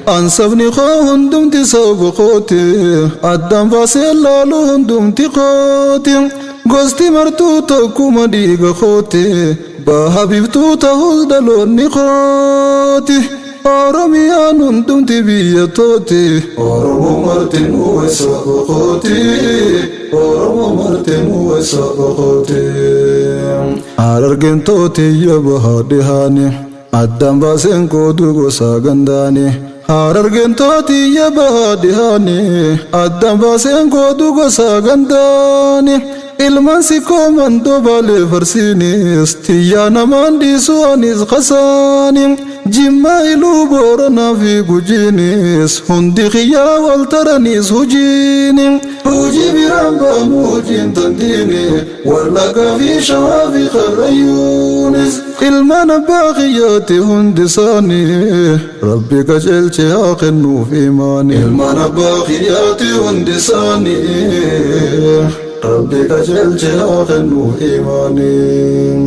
Ansabni koo hundumti saba kooti, addaan baasee laalu hundumti kooti. Gosti martuu tokkuma dhiiga kooti, baha biiftuu ta'us dhaloonni kooti. Oromiyaan hundumti biyya tooti. Oromoo martinuu saba kooti. Oromoo martinuu saba kooti. Harargeen tootiyya baha dhihaani. Addaan baaseen kootu gosa gandaani. Harargeen tootiyya baha dhihaani. Addaan baaseen kootu gosa gandaani. Ilmaan sikkoo mandoo baalee farsiinis tiyyaa namaan dhiisu anis qasaani. Jimmaa iluu booranaa fi gujiinis hundi xiyyaa wal taraniis hujiini. Hojii biraan baanu hojiin tandiini wallaggaa fi shawaa fi karrayyuunis. Ilmaan abbaa kiyyaati hundi isaanii rabbi qajeelche haa kennuuf imaani. Ilmaan abbaa kiyyaati hundi isaanii rabbi qajeelche haa kennuuf imaani.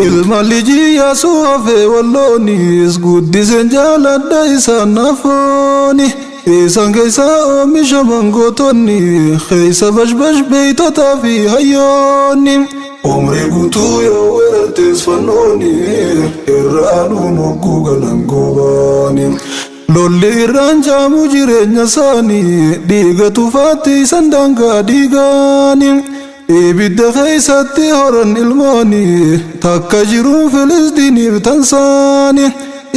Ilma lijii yaasuu hafee walloonis guddiseen jaaladha isaan nafooni. Isaan keessaa oomisha mangootonni keessa bashbash beeytotaa fi hayyoonni. Umrii guutuu yoo weerartees fannooni irraa nuun hogguu galan goobaani. Lolli irraan jaamu jireenya isaanii dhiiga tufaatti isan daangaa dhiigaani. Ibidda keessatti horan ilmaanii takka jiruun Filistiiniif tansaani.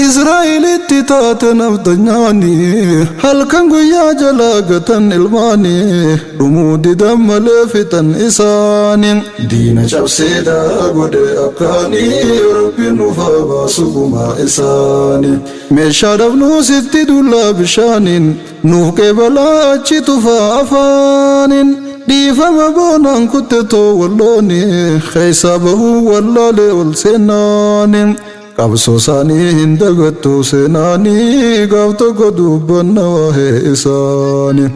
Israa'elitti taate naftanyaanii halkan guyyaa jalaa gatan ilmaanii dhumuu didan malee fixan isaanii. Diina cabsee daa godhe akkaanii rabbi nuuf haa baasu gumaa isaanii. Meeshaa dhabnuu sitti dullaa bishaaniin nuuf qeebalaa achi tufaa afaaniin. Dhiifama boonaan kuttetoo wallooni keessaa bahuu wallaalee ol seenaani. Qabsoo isaanii hin dagattu seenaanii gaaf tokko dubbanna waa'ee isaanii.